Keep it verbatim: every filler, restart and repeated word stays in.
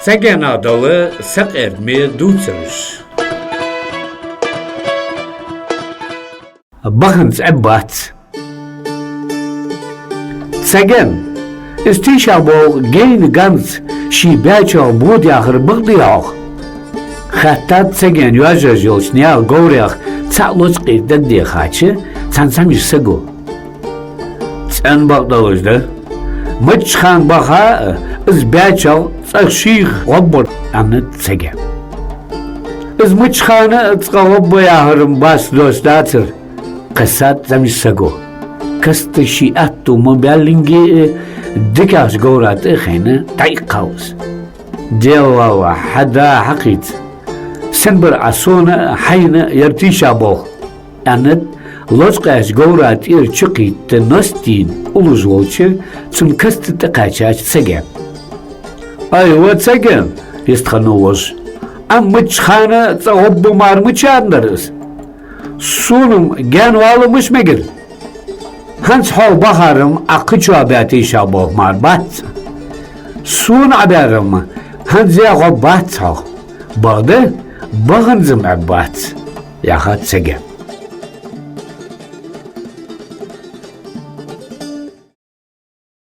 Цагенах дола сакъердаме дувцараш. Баханза Ӏеббац. Цаген, из тийшаболх гайна ганз ший баьчох бода яхар бакъ дий хьох? Хаьттад Цаген йоажаж йолча наьха говрех цаӀ лочкъий дагадехача цхьан зӀамига саго. ЦӀена бакъдолаш да. Маччахана баха а, из баьчох цӀагӀа шийх гӀоргба, аьннад Цаге. Из маччахана а цкъа гӀоргба яхар-м бац дош дацар, кхессад зӀамига саго. Каста ший аьттув ма баьллинге а, дикагӀча говра тӀа а хайна, дӀаиккхав из. Деллахь, хьа да хьакхийца. Сенна бар Ӏа сона а, хьайна а ер тийшаболх? — аьннад лочкъаяьча говра тӀера чукхийтта ност дийна уллаш волча, цун каста тӀакхаьчача Цаге. — Ай, ва Цаге, — йистхиннав вож, — Ӏа маччахана цӀагӀа гӀоргба мара мичара дар из? Сона-м гаьнавала мишта мегар? ХӀанз хьох бахар-м Ӏа кхычоа баь тийшаболх мара бац. Сона Ӏа баьр-м хӀанз а гӀоргбац хьох. Бакъда, баханза-м Ӏеббац, — яхад Цаге.